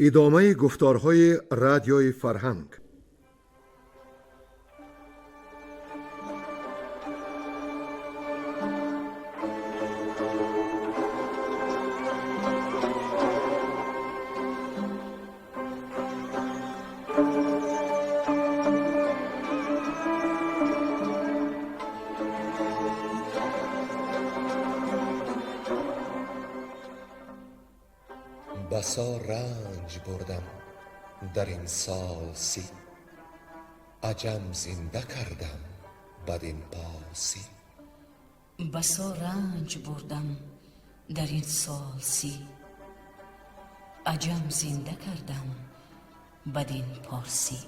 Идомаи гуфторҳои Радиои Фарҳанг. Басо ранҷ бурдам дар ин сол 30, аҷам зинда кардам бадин посӣ. Басо ранҷ бурдам дар ин сол 30, аҷам зинда кардам бадин порсӣ.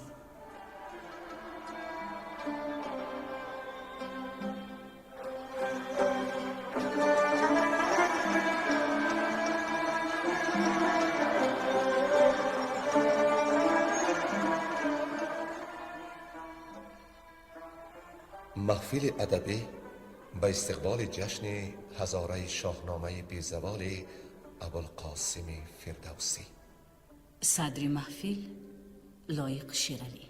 Маҳфили адабӣ ба истиқболи ҷашни ҳазораи шоҳномаи безаволи Абулқосими Фирдавсӣ. Садри маҳфил Лоиқ Шералӣ.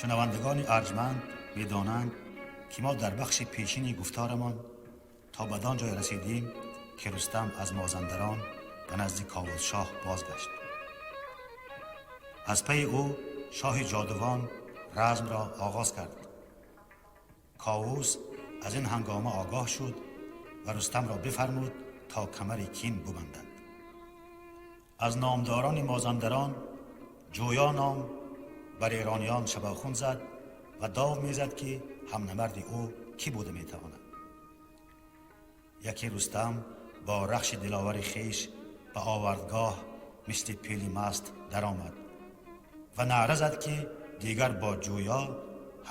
Шунавандагони арҷманд медонанд, ки мо дар бахши пешини гуфторамон то бадон ҷой расидем, ки Рустам аз Мозандарон ба назди Ковусшоҳ бозгашт. Аз пайи ӯ шоҳи ҷодувон размро оғоз кард. Ковус аз ин ҳангома огоҳ шуд ва Рустамро бифармуд, то камари кин бубандад. Аз номдорони Мозандарон Ҷӯё ном бар эрониён шабохун зад ва дов мезад, ки ҳамнамарди ӯ кӣ буда метавонад. Яке Рустам бо рахши диловари хеш ба овардгоҳ мисли пили маст даромад ва наъра зад, ки дигар бо Ҷӯё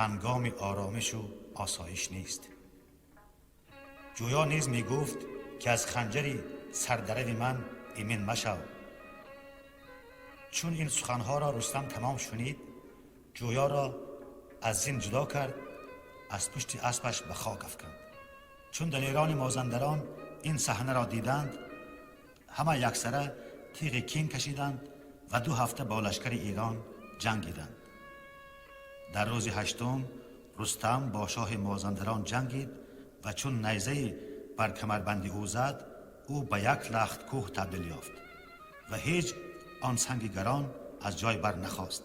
ҳангоми оромишу осоиш нест. Ҷӯё низ мегуфт, ки аз ханҷари сардарави ман имин машав. Чун ин суханҳоро Рустам тамом шунид, Ҷӯёро аз зин ҷудо кард, аз пушти аспаш ба хок афканд. Чун далерони Мозандарон ин саҳнаро диданд, ҳама яксара тиғи кин кашиданд ва 2 ҳафта бо лашкари Эрон ҷангиданд. Дар рӯзи ҳаштум Рустам бо шоҳи Мозандарон ҷангид ва чун найзаи бар камарбанди ӯ зад, ӯ ба як лахт кӯҳ табдил ёфт ва ҳеҷ он санги гарон аз ҷой бар нахост.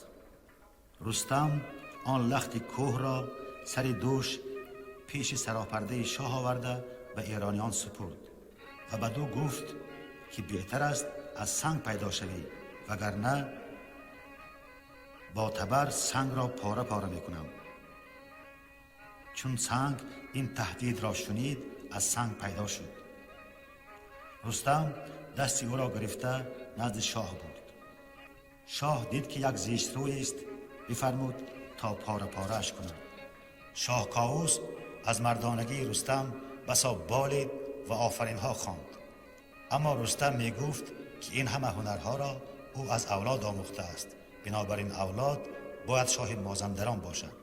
Рустам он лахти кӯҳро сари дӯш пеши саропардаи шоҳ оварда ба эрониён супурд ва ба ду гуфт, ки беҳтар аст аз санг пайдо шавӣ, вагарна бо табар сангро пора пора мекунам. Чун санг ин таҳдидро шунид, аз санг пайдо шуд. Рустам дасти ӯро гирифта назди шоҳ бурд. Шоҳ дид, ки як зиштрӯист, бифармуд то пора порааш кунад. Шоҳ Ковус аз мардонагии Рустам басо болид ва офаринҳо хонд. Аммо Рустам мегуфт, ки ин ҳама ҳунарҳоро ӯ аз авлод омӯхтааст, бинобар ин авлод бояд шоҳи Мозандарон бошад.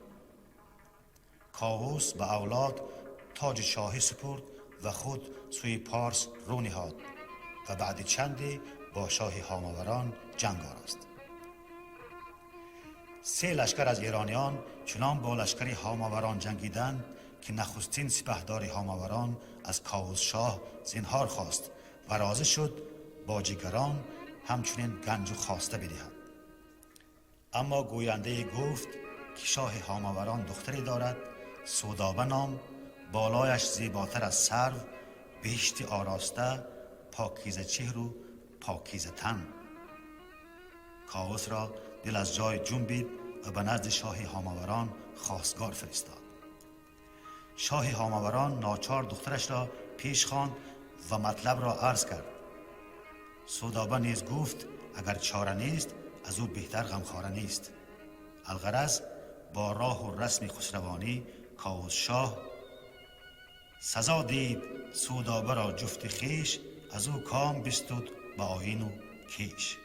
Ковус ба авлод тоҷи шоҳӣ супурд ва худ сӯи Порс рӯ ниҳод ва баъди чанде бо шоҳи ҳомаварон ҷанг орост. 3 лашкар аз эрониён чунон бо лашкари ҳомаварон ҷангиданд, ки нахустин сипаҳдори ҳомаварон аз Ковусшоҳ зинҳор хост ва розӣ шуд бо ҷигарон ҳамчунин ганҷу хоста бидиҳад. Аммо гӯяндае гуфт, ки шоҳи ҳомаварон духтаре дорад Судоба ном, болояш зеботар аз сарв, беҳишти ороста, покиза чеҳру покиза тан. Ковусро دل از جای جنبید و به نزد شاه هاماوران خواستگار فرستاد. شاه هاماوران ناچار دخترش را پیش خواند و مطلب را عرض کرد. سودابه نیز گفت اگر چاره نیست از او بهتر غمخواره نیست. الغرض با راه و رسم خسروانی کاووس شاه سزا دید سودابه را جفت خویش، از او کام بستود به آیین و کیش.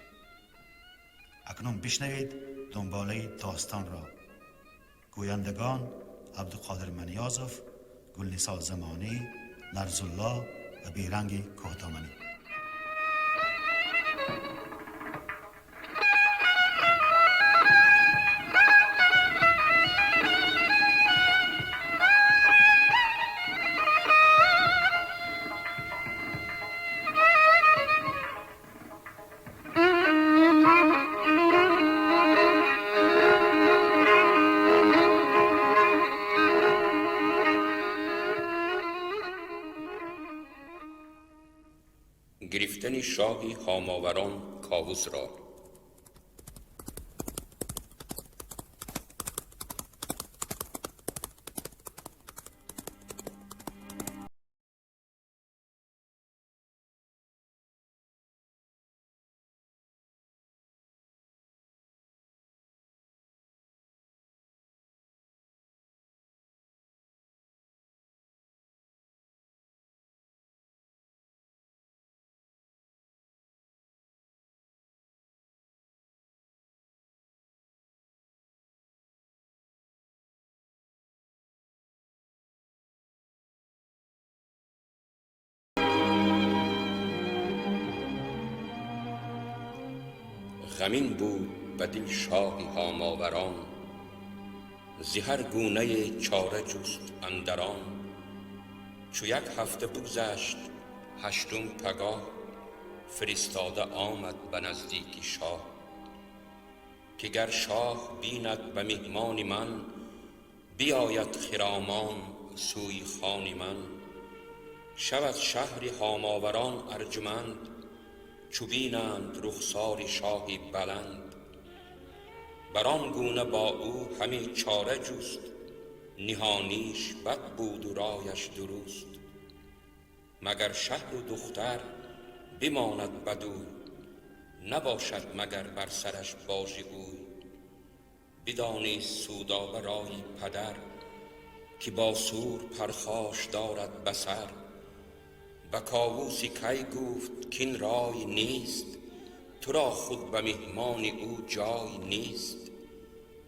اکنون بشنوید دنباله داستان را. گویندگان عبدالقادر منیازов، گلنسا زمانی، نرزالله و بیرنگ کوهدامنی. گرفتن شاهی هاماوران کاووس را. غمین بود بدین شاهی هاماوران، ز هر گونه چاره جست اندران. چو یک هفته بگذشت هشتم پگاه، فرستاده آمد به نزدیک شاه. که گر شاه بیند به مهمان من، بیاید خرامان سوی خان من. شود شهر هاماوران ارجمند، چو بینند رخسار شاهی بلند. بر آن گونه با او همی چاره جست، نهانیش بد بود و رایش درست. مگر شهر و دختر بماند بدوی، نباشد مگر بر سرش باژ اوی. بدانست سودابه رای پدر، که با سور پرخاش دارد بسر. به کاووس کی گفت کاین رای نیست، تو را خود به مهمان او جای نیست.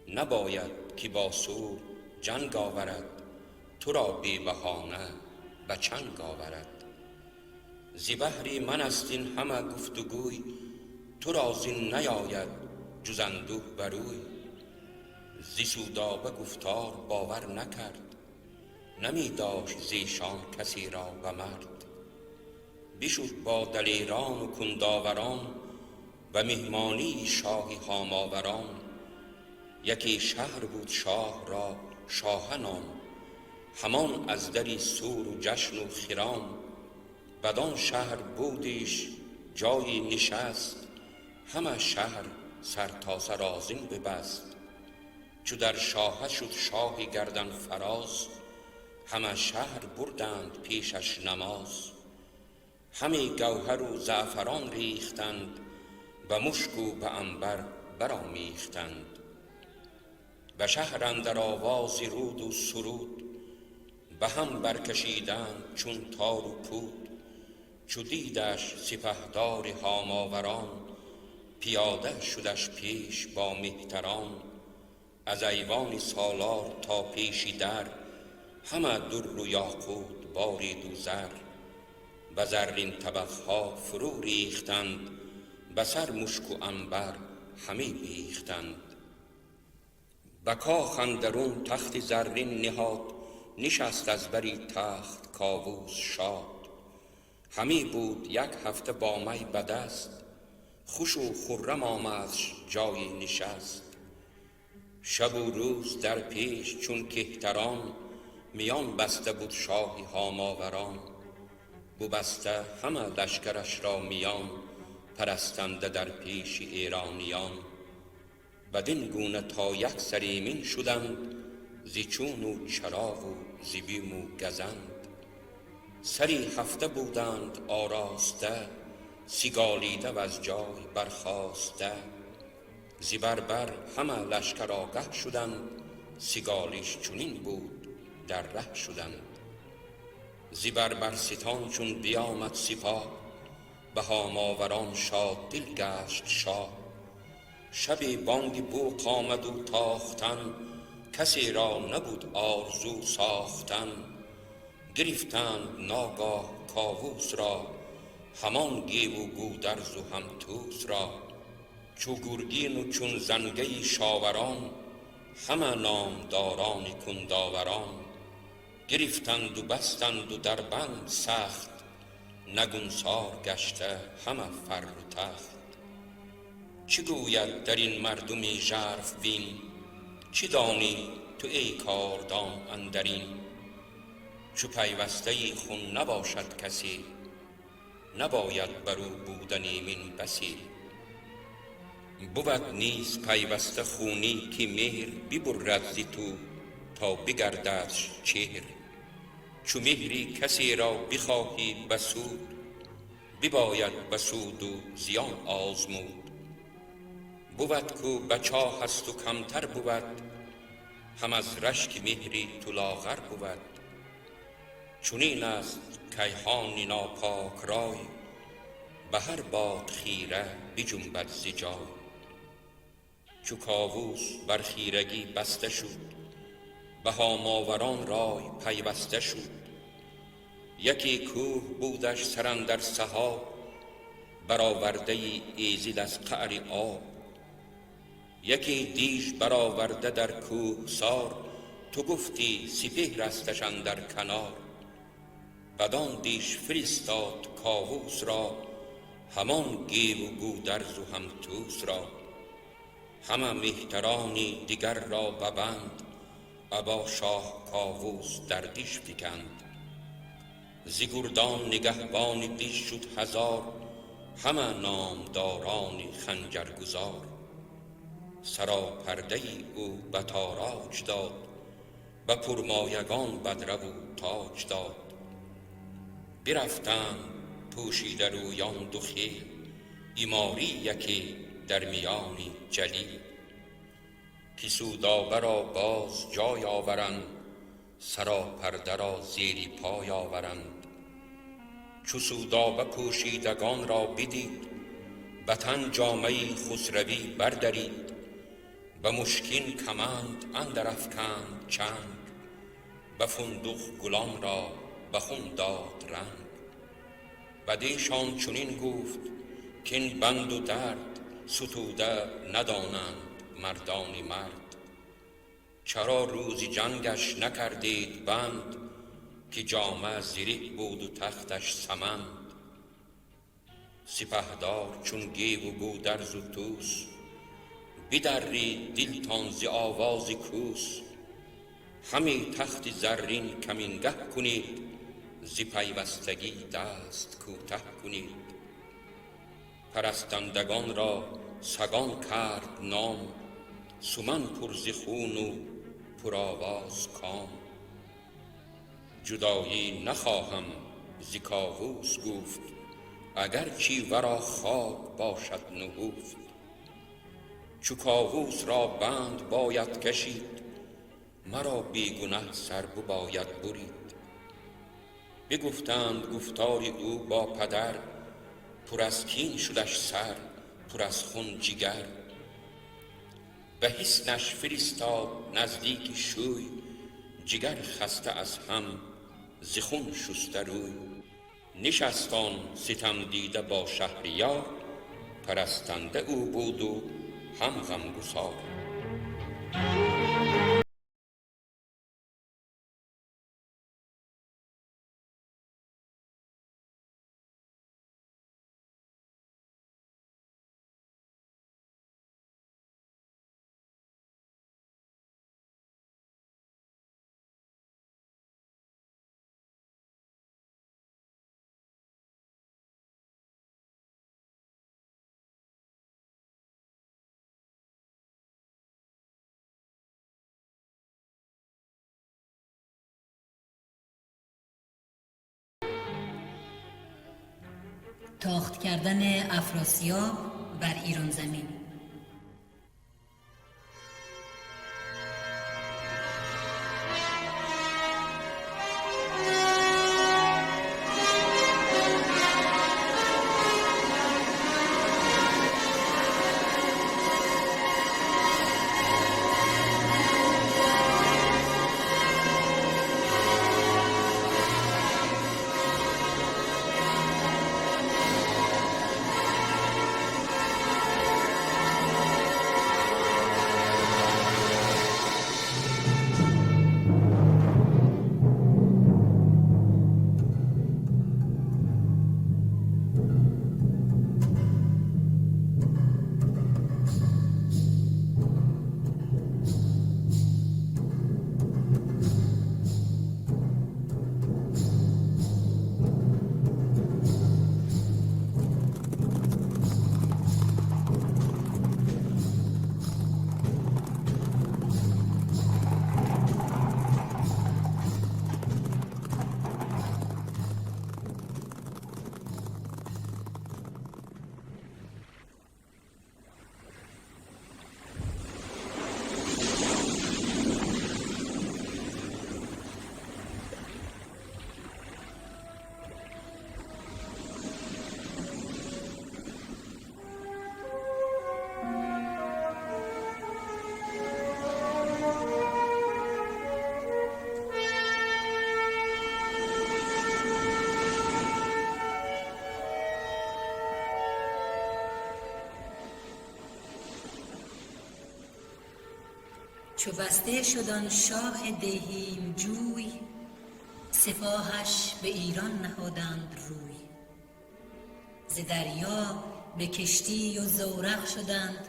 نباید که با سور جنگ آورد، تو را بی بهانه به چنگ آورد. ز بهر من است این همه گفت و گوی، تو را زین نیاید جز اندوه بروی. ز سودابه گفتار باور نکرد، نمی داشت زیشان کسی را به مرد. بشد با دلیران و کنداوران، و مهمانی شاهی هاماوران. یکی شهر بود شاه را شاه نام، همان از دری سور و جشن و خرام. بدان شهر بودیش جایی نشست، همه شهر سر تا سر آذین ببست. چو در شاهه شد شاهی گردن فراز، همه شهر بردند پیشش نماز. همی گوهر و زعفران ریختند، به مشک و به عنبر برآمیختند. به شهر اندر آواز رود و سرود، به هم برکشیدند چون تار و پود. چو دیدش سپهدار هاماوران، پیاده شدش پیش با مهتران. از ایوان سالار تا پیش در، همه در و یاقوت بارید و زر. به زرین طبقها فرو ریختند، به سر مشک و عنبر همی بیختند. به کاخ اندرون تخت زرین نهاد، نشست از بری تخت کاووس شاد. همی بود یک هفته با می به دست، خوش و خرم آمدش جای نشست. شب و روز در پیش چون کهتران، میان بسته بود شاهی هاماوران. ببسته همه لشکرش را میان، پرستنده در پیش ایرانیان. Бадин гуна то як сар эмин шуданд, зи чуну чарову зи биму газанд. Сари ҳафта буданд ороста, сиголида ваз ҷой бархоста. Зи барбар ҳама лашкар огаҳ шуданд, сиголиш чунин буд дар раҳ шуданд. Зи барбарситон чун биёмад сипоҳ, ба ҳомоварон шоддил гашт шоҳ. Шаби бонги буқ омаду тохтан, касе ро набуд орзу сохтан. Гирифтанд ногоҳ Ковус ро, ҳамон геву гӯдарзу ҳам тӯс ро. Чу гургину чун зангаи шоварон, ҳама номдорони кундоварон. Гирифтанду бастанду дар банд сахт, нагунсор гашта ҳама фарру тахт. Чӣ гӯяд дар ин мардуми жарфбин, чӣ донӣ ту эй кордон андарин? Чу пайвастаи хун набошад касе, набояд бар ӯ будан эмин басе. Бувад низ пайваста хунӣ ки меҳр бибуррад зи ту то бигардадш чеҳр. Чу меҳри касеро бихоҳӣ ба суд, бибояд ба суду зиён озмуд. Бувад ку ба чоҳ аз ту камтар бувад, ҳам аз рашки меҳри ту лоғар бувад. Чунин аст кайҳони нопок рой, ба ҳар бод хира биҷунбад зи ҷой. Чу Ковус бар хирагӣ баста шуд, ба ҳомоварон рой пайваста шуд. Яке кӯҳ будаш сар андар саҳоб, баровардаи эзид аз қаъри об. Яке диж бароварда дар кӯҳсор, ту гуфтӣ сипеҳр асташ андар канор. Бадон диж фиристод Ковус ро, ҳамон геву гӯдарзу ҳам тӯс ро. Ҳама меҳтарони дигарро ба банд, або шоҳ Ковус дар диш фиканд. Зи гурдон нигаҳбони диш шуд ҳазор, ҳама номдорони ханҷаргузор. Саропардаи ӯ ба тороҷ дод, ба пурмоягон бадраву тоҷ дод. Бирафтанд пӯшидарӯён ду хел, иморӣ яке дар миёни ҷалил. Ки Судобаро боз ҷой оваранд, саропардаро зери пой оваранд. Чу Судоба пӯшидагонро бидид, ба тан ҷомаи хусравӣ бардарид. Ба мушкин каманд андар афканд чанг, ба фундуқ гулонро ба хун дод ранг. Бадешон чунин гуфт кин банду дард сутуда надонанд мардони мард. Чаро рӯзи ҷангаш накардед банд, ки ҷома зиреҳ буду тахташ саманд? Сипаҳдор чун геву гӯдарзу тӯс, бидаррид дилтон зи овози кӯс. Ҳаме тахти заррин камингаҳ кунед, зи пайвастагӣ даст кӯтаҳ кунед. Парастандагонро сагон кард ном, суман пур зи хуну пуровоз ком. Ҷудоӣ нахоҳам зи Ковус гуфт, агарчи варо хок бошад нуҳуфт. Чу Ковусро банд бояд кашид, маро бегунаҳ сар бибояд бурид. Бигуфтанд гуфтори ӯ бо падар, пур аз кин шудаш сар, пур аз хун ҷигар. Ба ҳиснаш фиристод наздики шӯй, ҷигар хаста аз ҳам зи хун шуста рӯй. Нишаст он ситамдида бо шаҳриёр, парастанда ӯ буду ҳам ғамгусор. تاخت کردن افراسیاب بر ایران زمین. چو بسته شد آن شاه دیهیم جوی، سپاهش به ایران نهادند روی. ز دریا به کشتی و زورق شدند،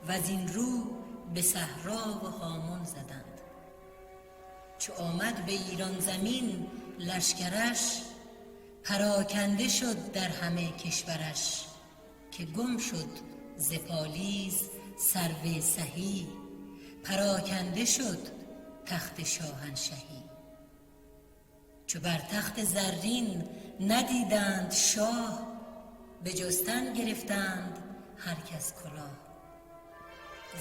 وزین رو به صحرا و هامون زدند. چو آمد به ایران زمین لشکرش، پراکنده شد در همه کشورش. که گم شد ز پالیز سرو سهی، پراکنده شد تخت شاهنشهی. چو بر تخت زرین ندیدند شاه، به جستن گرفتند هر کس کلاه.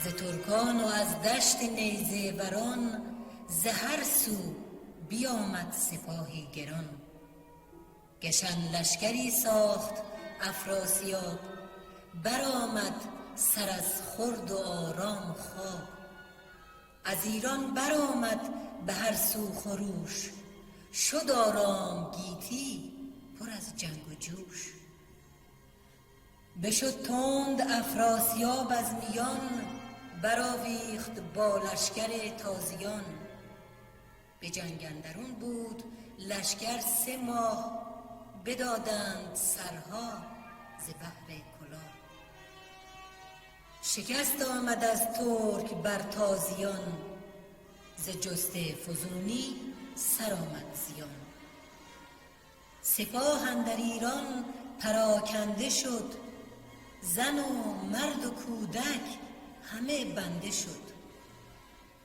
ز ترکان و از دشت نیزه وران، ز هر سو بیامد سپاهی گران. گشن لشکری ساخت افراسیاب، برآمد سر از خورد و آرام و خواب. از ایران برآمد به هر سو خروش، شد آرام گیتی پر از جنگ و جوش. بشد تند افراسیاب از میان، برآویخت با لشکر تازیان. به جنگ اندرون بود لشکر 3 ماه، بدادند سرها ز بهر کلاه. شکست آمد از ترک بر تازیان، ز جست فزونی سر آمد زیان. سپاه اندر ایران پراکنده شد، زن و مرد و کودک همه بنده شد.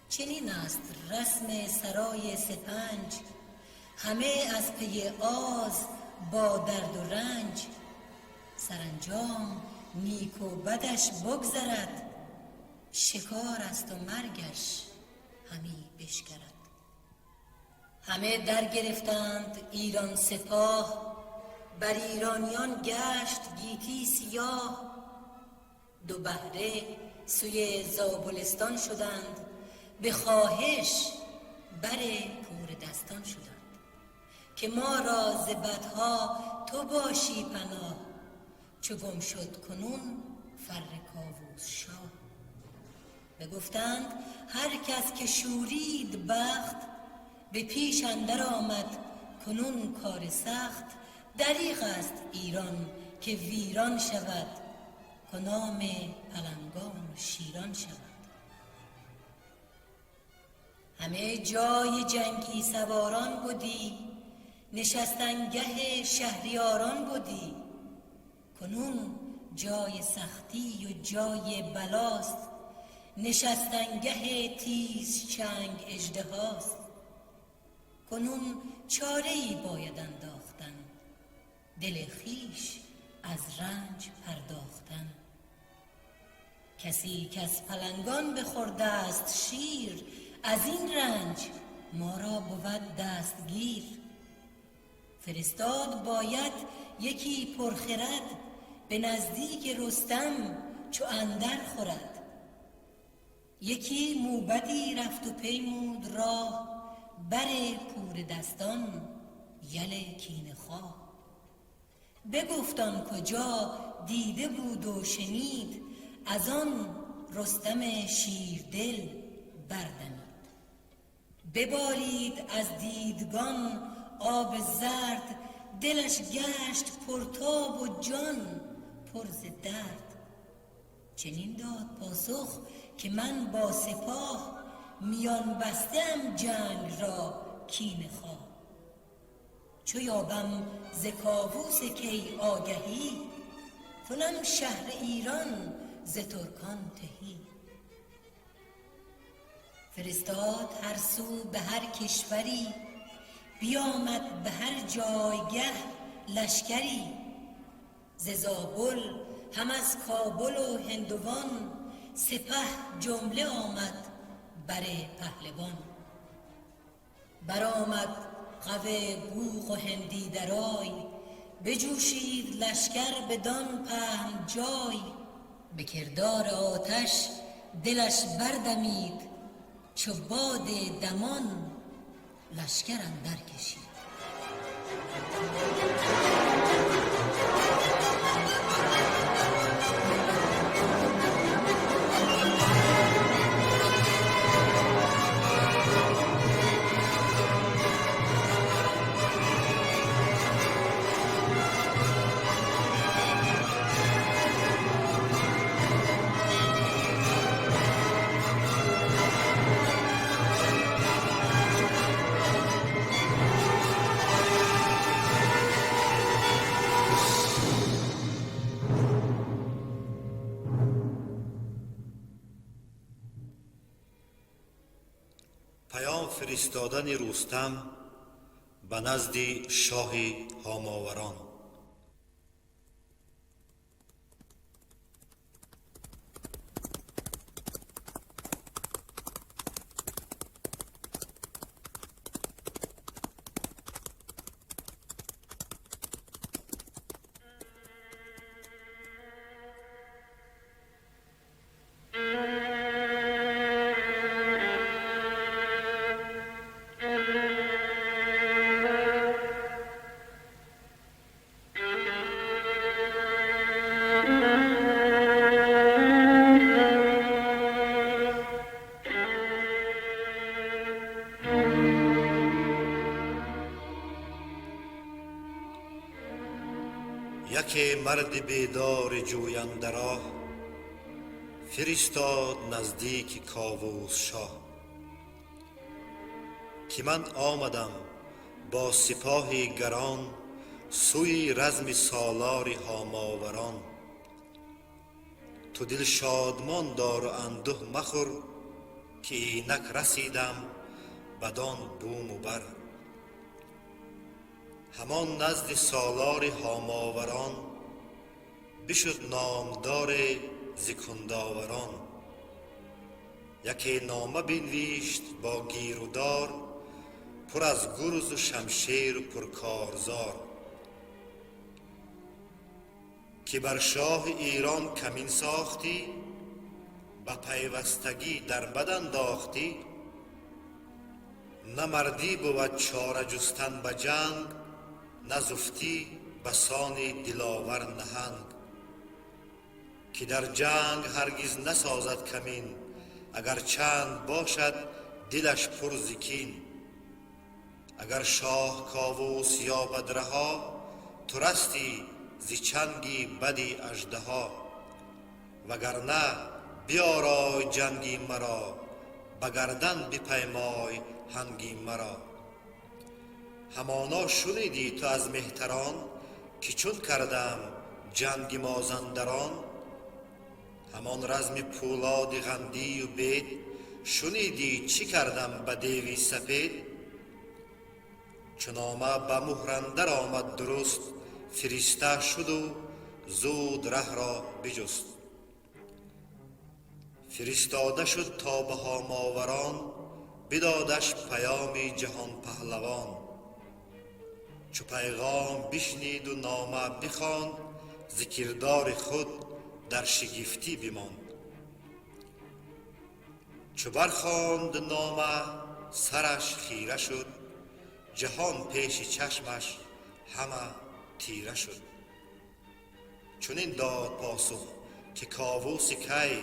چنین است رسم سرای سپنج، همه از پی آز با درد و رنج. سرانجام نیک و بدش بگذرد، شکار است و مرگش همی بشکرد. همه در گرفتند ایران سپاه، بر ایرانیان گشت گیتی سیاه. دو بهره سوی زابلستان شدند، به خواهش بر پور دستان شدند. که ما را ز بدها تو باشی پناه، چو گم شد کنون فر کاووس شاه. بگفتند هر کس که شورید بخت، به پیش اندر آمد کنون کار سخت. دریغ است ایران که ویران شود، کنام پلنگان و شیران شود. همه جای جنگی سواران بودی، نشستنگه شهریاران بودی. کنون جای سختی و جای بلاست، نشستنگه تیز چنگ اژدهاست. کنون چاره ای باید انداختن، دل خویش از رنج پرداختن. کسی کز پلنگان بخورده است شیر، از این رنج ما را بود دستگیر. فرستاد باید یکی پرخرد، به نزدیک رستم چو اندر خورد. یکی موبدی رفت و پیمود راه، بر پور دستان یل کینه خواه. بگفت آن کجا دیده بود و شنید، از آن رستم شیردل بردمید. ببارید از دیدگان آب زرد، دلش گشت پرتاب و جان پر ز درد. چنین داد پاسخ که من با سپاه، میان بسته ام جنگ را کینه خواه. چو یابم ز کاووس کی آگهی، کنم شهر ایران ز ترکان تهی. فرستاد هر سو به هر کشوری، بیامد به هر جایگه لشکری. ز زابل هم از کابل و هندوان، سپه جمله آمد بر پهلوان. برآمد قو بوق و هندی درای، بجوشید لشکر بدان پهن جای. به کردار آتش دلش بردمید، چو باد دمان لشکر اندر کشید. Паём фиристодани Рустам ба назди шоҳи ҳомоварон. Яке марди бедори ҷӯянда роҳ фиристод наздики Ковус шоҳ, ки ман омадам бо сипоҳи гарон сӯи разми солори ҳомоварон. Ту дил шодмон дору андӯҳ махӯр, ки инак расидам бадон буму бар. Ҳамон назди солори ҳомоварон бишуд номдоре зи кундоварон. Яке нома бинвишт бо гирудор, пур аз гурзу шамшеру пуркорзор, ки бар шоҳи Эрон камин сохтӣ, ба пайвастагӣ дар бад андохтӣ. На мардӣ бувад чора ҷустан ба ҷанг, на зуфтӣ ба сони диловар наҳанг, ки дар ҷанг ҳаргиз насозад камин, агар чанд бошад дилаш пур зи кин. Агар шоҳ Ковус ёбад раҳо, ту растӣ зи чанги бади аждаҳо. Вагарна биёрой ҷанги маро, ба гардан бипаймой ҳанги маро. Ҳамоно шунидӣ ту аз меҳтарон, ки чун кардам ҷанги мозандарон. Ҳамон разми пӯлоди ғандию бед, шунидӣ чӣ кардам ба деви сапед. Чу нома ба муҳр андар омад дуруст, Фириста шуду зуд раҳро биҷуст. Фиристода шуд то ба Ҳомоварон, бидодаш паёми ҷаҳонпаҳлавон. Чу пайғом бишниду нома бихонд, зи кирдори худ дар шигифтӣ бимонд. Чу бархонд нома, сараш хира шуд, ҷаҳон пеши чашмаш ҳама тира шуд. Чунин дод посух, ки Ковуси кай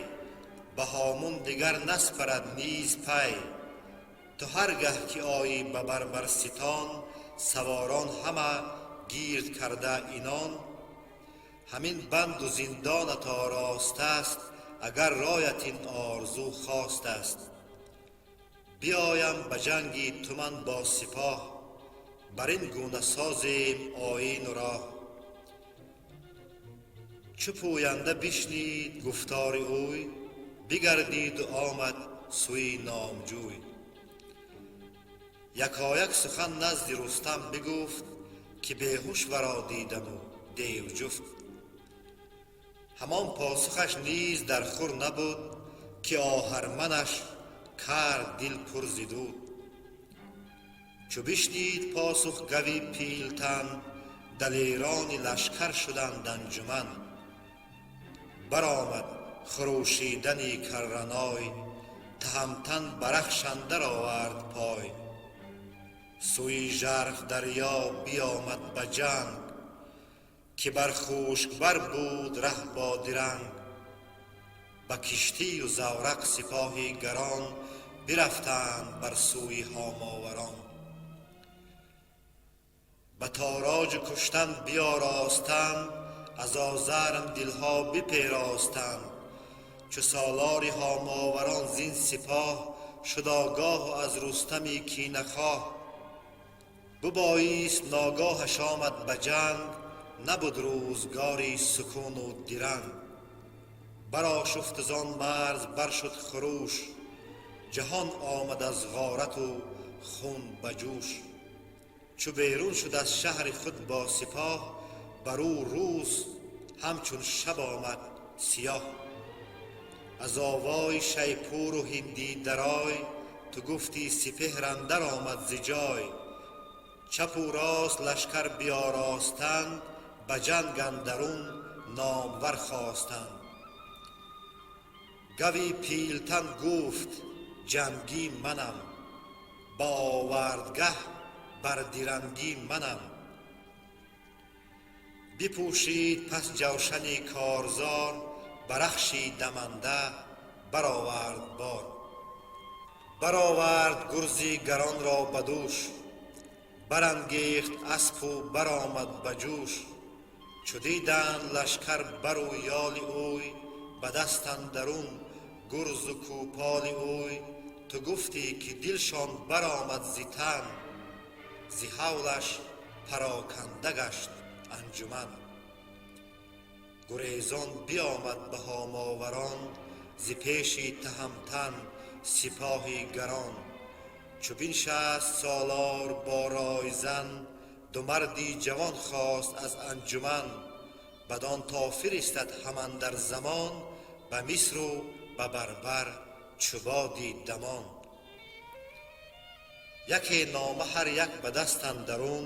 ба Ҳомун дигар наспарад низ пай. Ту ҳар гаҳ ки оӣ ба Барбарситон, саворон ҳама гирд карда инон, ҳамин банду зиндонат оростааст, агар роят ин орзу хост аст. Биёям ба ҷанги ту ман бо сипоҳ, бар ин гуна созем оину роҳ. Чу пӯянда бишнид гуфтори ӯй, бигардиду омад сӯи номҷӯй. Якояк сухан назди Рустам бигуфт, ки беҳуш варо дидаму девҷуфт. Ҳамон посухаш низ дар хур набуд, ки оҳарманаш кард дил пур зи дуд. Чу бишнид посух гави пилтан, далерони лашкар шуданд анҷуман. Баромад хурӯшидани карраной, Таҳамтан ба Рахш андар овард пой. Сӯи жарф дарьё биёмад ба ҷанг, ки бар хушкбар буд раҳ бодиранг. Ба киштию заврақ сипоҳи гарон бирафтанд бар сӯи Ҳомоварон. Ба тороҷу куштан биёростанд, аз озарм дилҳо биперостанд. Чу солори Ҳомоварон зин сипоҳ шуд огоҳу аз Рустами кинахоҳ, бубоист ногоҳаш омад ба ҷанг, набуд рӯзгори сукуну диранг. Барошуфт зон марз баршуд хурӯш, ҷаҳон омад аз ғорату хун ба ҷӯш. Чу берун шуд аз шаҳри худ бо сипоҳ, бар ӯ рӯз ҳамчун шаб омад сиёҳ. Аз овои шайпуру ҳиндӣ дарой, ту гуфтӣ сипеҳр андар омад зи ҷой. Чапу рост лашкар биёростанд, ба ҷанг андарун номвар хостанд. Гави пилтан гуфт: «Ҷангӣ манам, ба овардгаҳ бар дирангӣ манам». Бипӯшид пас ҷавшани корзор, ба Рахши даманда баровард бор. Баровард гурзи гаронро ба дӯш, барангехт аспу баромад ба ҷӯш. Чу диданд лашкар бару ёли ӯй, ба даст андарун гурзу кӯполи ӯй, ту гуфтӣ, ки дилшон баромад зи тан, зи ҳавлаш пароканда гашт анҷуман. Гурезон биомад ба Ҳомоварон зи пеши Таҳамтан сипоҳи гарон. Чу биншаст солор бо ройзан, ду марди ҷавон хост аз анҷуман, бадон то фиристад ҳаман дар замон ба Мисру ба Барбар чу боди дамон. Яке нома ҳар як ба даст андарун,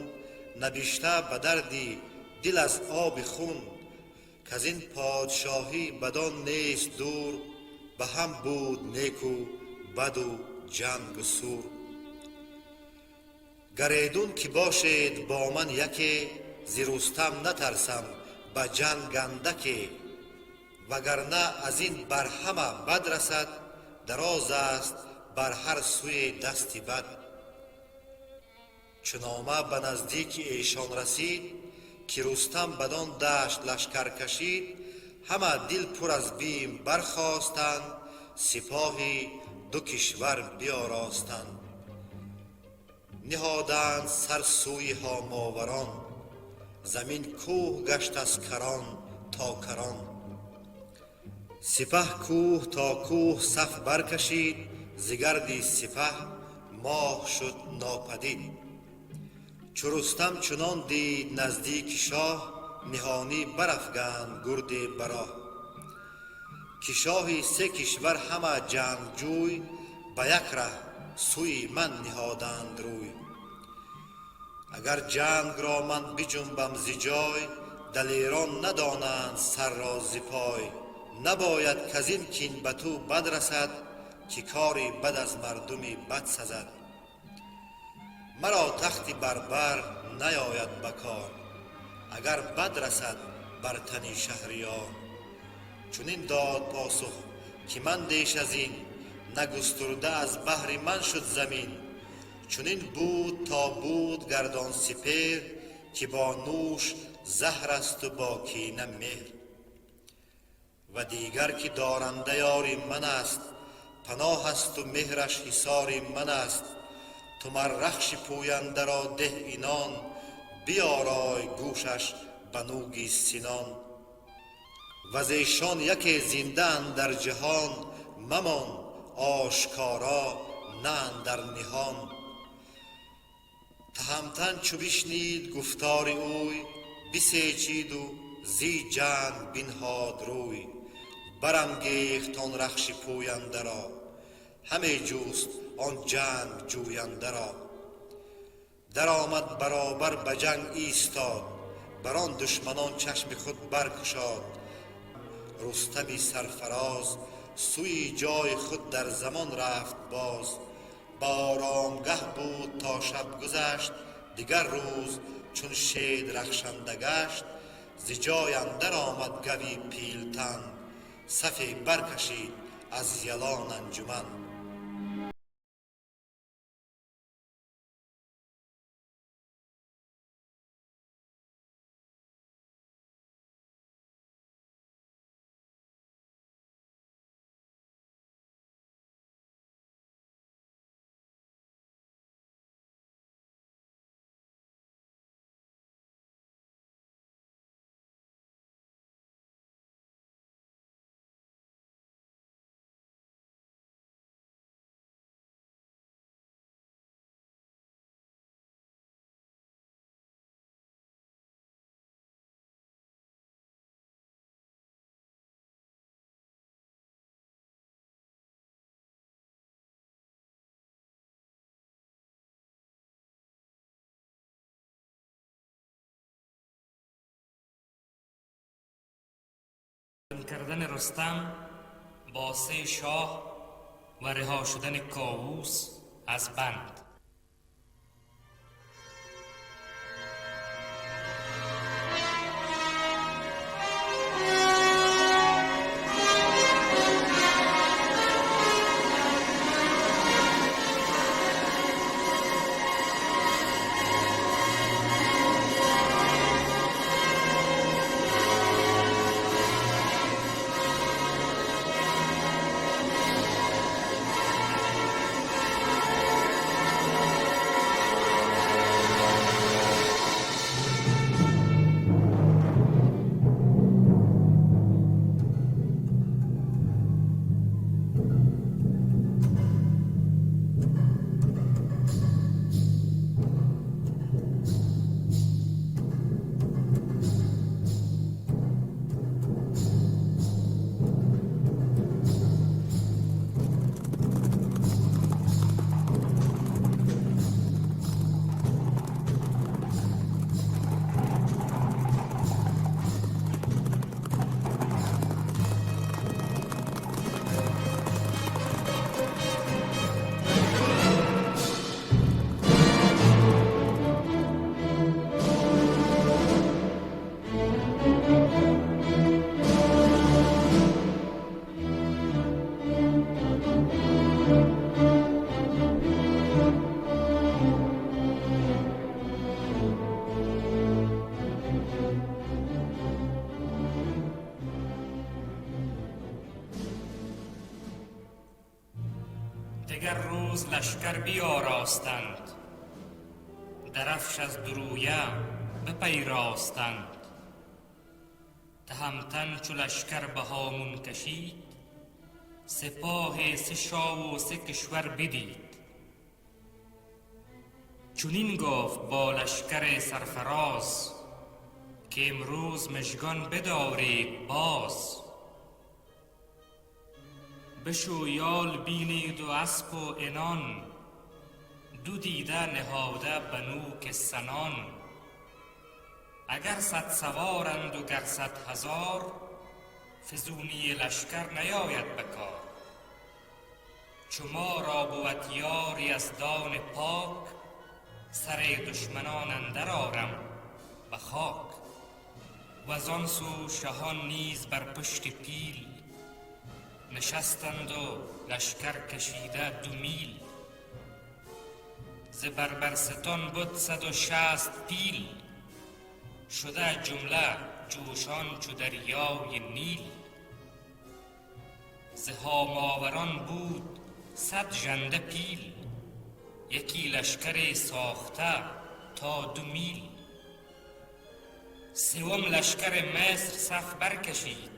набишта ба дарди дил аз оби хун, каз ин подшоҳӣ бадон нест дур, ба ҳам буд неку баду ҷангу сур. Гаредун ки бошед бо ман яке, зи Рустам натарсам ба ҷанг андаке, вагарна аз ин бар ҳама бад расад, дароз аст бар ҳар сӯе дасти бад. Чу нома ба наздики эшон расид, ки Рустам бадон дашт лашкар кашид, ҳама дил пур аз бим бархостанд, сипоҳи ду кишвар биёростанд. Ниҳоданд сар сӯи Ҳомоварон, замин кӯҳ гашт аз карон то карон. Сипаҳ кӯҳ то кӯҳ саф баркашид, зи гарди сипаҳ моҳ шуд нопадид. Чу Рустам чунон дид наздики шоҳ, ниҳонӣ барафганд гурде бароҳ. Ки шоҳи се кишвар ҳама ҷангҷӯй, ба як раҳ сӯи ман ниҳоданд рӯй. Агар ҷангро ман биҷунбам зи ҷой, далерон надонанд сарро зи пой. Набояд каз ин кин ба ту бад расад, ки кори бад аз мардуми бад сазад. Маро тахти барбар наёяд ба кор, агар бад расад бар тани шаҳриёр. Чунин дод посух ки ман деш аз ин, нагустурда аз баҳри ман шуд замин. Чунин буд то буд гардон сипер, ки бо нӯш заҳр асту бо кина меҳр. Ва дигар ки доранда ёри ман аст, паноҳ асту меҳраш ҳисори ман аст. Ту мар рахши пӯяндаро деҳ инон, биёрой гӯшаш ба нӯги синон. Ва зешон яке зинда андар ҷаҳон мамон, ошкоро на андар ниҳон. Таҳамтан чу бишнид гуфтори ӯй, бисечиду зи ҷанг бинҳод рӯй. Барангехт он рахши пӯяндаро, ҳаме ҷуст он ҷанг ҷӯяндаро. Даромад баробар ба ҷанг истод, бар он душманон чашми худ баркушод. Рустами сарфароз сӯи ҷои худ дар замон рафт боз. Ба оромгаҳ буд то шаб гузашт, дигар рӯз чун шед рахшанда гашт. Зи ҷой андар омад гави пилтан, сафе баркашид аз ялон анҷуман. کردن رستم با سه شاه و رها شدن کاووس از بند. دگر روز لشکر بیاراستند، درفش از درویه بپیراستند. تهمتن چو لشکر به هامون کشید، سپاه سه شاه و سه کشور بدید. چونین گفت با لشکر سرفراز که امروز مژگان بدارید باز. بشو یال بینید و اسپ و عنان، دو دیده نهاده به نوک سنان. اگر 100 سوارند و گر 100,000، فزونی لشکر نیاید به کار. چو ما را بود یار یزدان پاک، سر دشمنان اندر آرم به خاک. وزان سو شهان نیز بر پشت پیل، نشستند و لشکر کشیده 2 میل. ز بربرستان بد 160 پیل، شده جمله جوشان چو دریای نیل. ز هاماوران بود 100 ژنده پیل، یکی لشکر ساخته تا 2 میل. سوم لشکر مصر صف برکشید،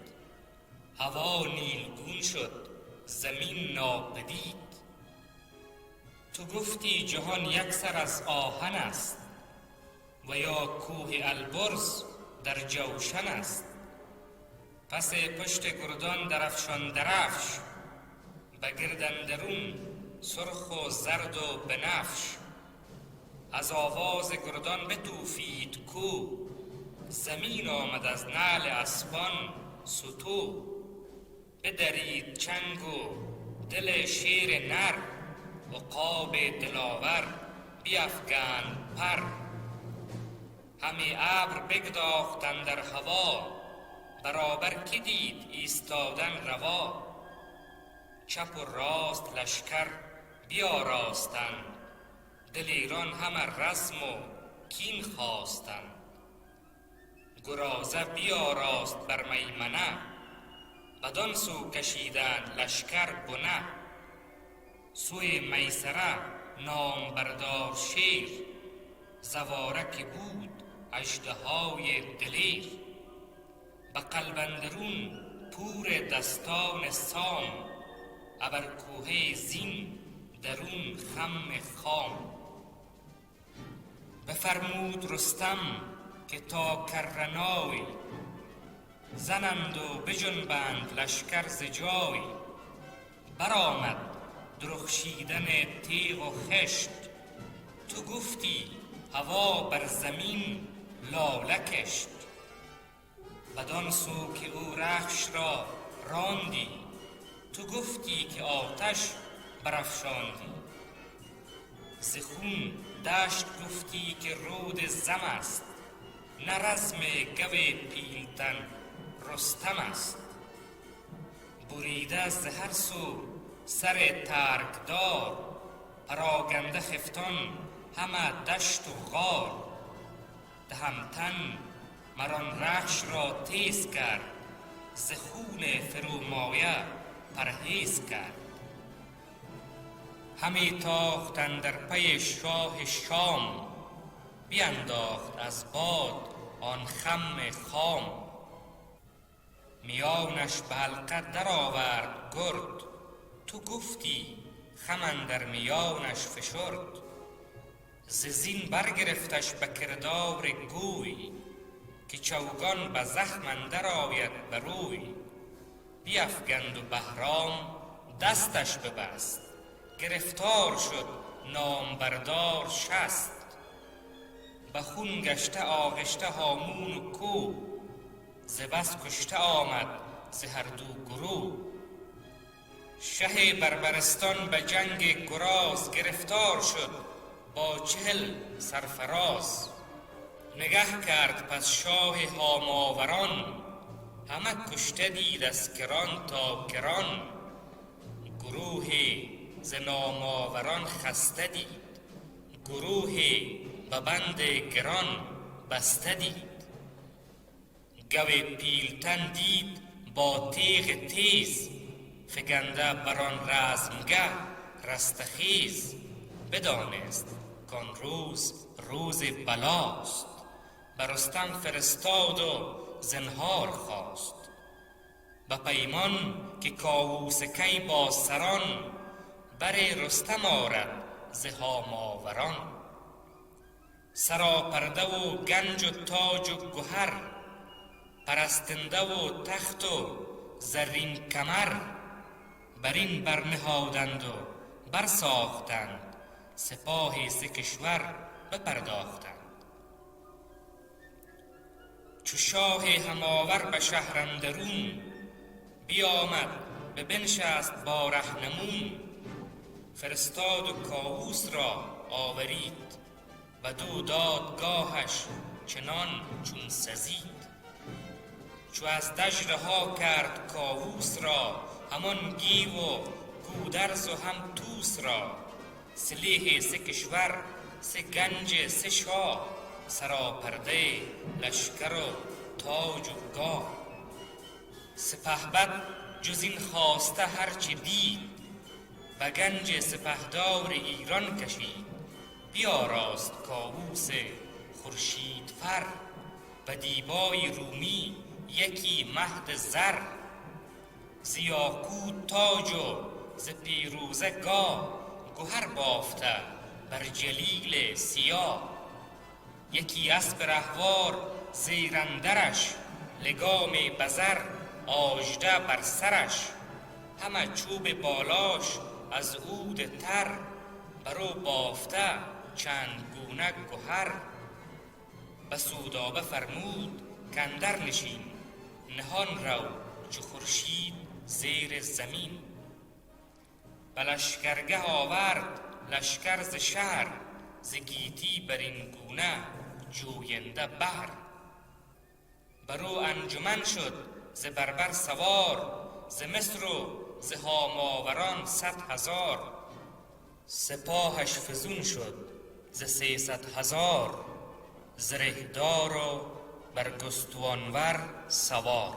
هوا نیلگون شد زمین ناپدید. تو گفتی جهان یک سر از آهن است، و یا کوه البرز در جوشن است. پس پشت گردان درفشان درفش، به گرد اندرون سرخ و زرد و بنفش. از آواز گردان بتوفید کو، زمین آمد از نعل اسپان ستو. بدرید چنگ و دل شیر نر، عقاب دلاور بیفگند پر. همی ابر بگداخت اندر هوا، برابر کی دید ایستادن روا. چپ و راست لشکر بیاراستند، دلیران همه رزم و کین خواستند. گرازه بیاراست بر میمنه، بدان سو کشیدند لشکر بنه. سوی میسره نام بردار شیر، زواره که بود اژدهای دلیر. به قلب اندرون پور دستان سام، ابر کوهه زین درون خم خام. بفرمود رستم که تا کرنای، زنند و بجنبند لشکر ز جای. برآمد درخشیدن تیغ و خشت، تو گفتی هوا بر زمین لاله کشت. بدان سو که او رخش را راندی، تو گفتی که آتش برافشاندی. ز خون دشت گفتی که رود زم است، نه رزم گو پیلتن رستم است. بریده ز هر سو سر ترکدار، پراگنده خفتان همه دشت و غار. تهمتن مران رخش را تیز کرد، ز خون فرومایه پرهیز کرد. همی تاخت اندر پی شاه شام، بینداخت از باد آن خم خام. میانش به حلقه در آورد گرد، تو گفتی خم اندر میانش فشرد. ز زین برگرفتش به کردار گوی، که چوگان به زخم اندر آید بر روی. بیفگند و بهرام دستش ببست، گرفتار شد نامبردار شست. به خون گشته آغشته هامون و کوه، ز بس کشته آمد ز هر دو گروه. شه بربرستان به جنگ گراز، گرفتار شد با 40 سرفراز. نگه کرد پس شاه هاماوران، همه کشته دید از کران تا کران. گروهی ز ناماوران خسته دید، گروهی به بند گران بسته دید. گو پیلتن دید با تیغ تیز، فگنده بران رزمگه رستخیز. بدانست کان روز روز بلاست، بر رستم فرستاد و زنهار خواست. به پیمان که کاووس کی با سران، بر رستم آرد ز هاماوران. Саропарда ву ганҷу тоҷу гуҳар, парастинда ву тахту заррин камар. Бар ин барниҳоданд у барсохтанд, сипоҳи се кишвар бипардохтанд. Чу шоҳи ҳамовар ба шаҳр андарун биомад, бибиншаст бо раҳнамун. Фиристоду Ковус ро оварид, бадӯ дод гоҳаш чунон чун сазид. Чу аз даж раҳо кард Ковус ро, ҳамон гиву гударзу ҳам Тус ро. Силеҳи се кишвар, се ганҷи се шоҳ, саропардаи лашкару тоҷу гоҳ. Сипаҳбад ҷуз ин хоста ҳарчи дид, ба ганҷи сипаҳдори Эрон кашид. Биёрост Ковуси хуршидфар, ба дибои румӣ яки маҳди зар. Зи ёқут тоҷу зи пирӯза гоҳ, гуҳар бофта бар ҷалили сиёҳ. Яки асп раҳвор зер андараш, лигоме ба зар ажда бар сараш. Ҳама чӯби болош аз уди тар, бар ӯ бофта чанд гуна гуҳар. Ба Судоба фармуд кандар нишин, ниҳон рав чу хуршид зери замин. Ба лашкаргаҳ овард лашкар зи шаҳр, зи гитӣ бар ин гуна ҷӯянда баҳр. Бар ӯ анҷуман шуд зи барбар савор, зи Мисру зи ҳомоварон 100,000. Сипоҳаш фузун шуд зи 300,000, зиреҳдору бар густувонвар савор.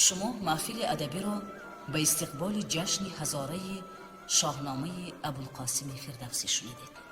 Шумо маҳфили адабиро ба истиқболи ҷашни ҳазораи Шоҳномаи Абулқосими Фирдавсӣ шунидед.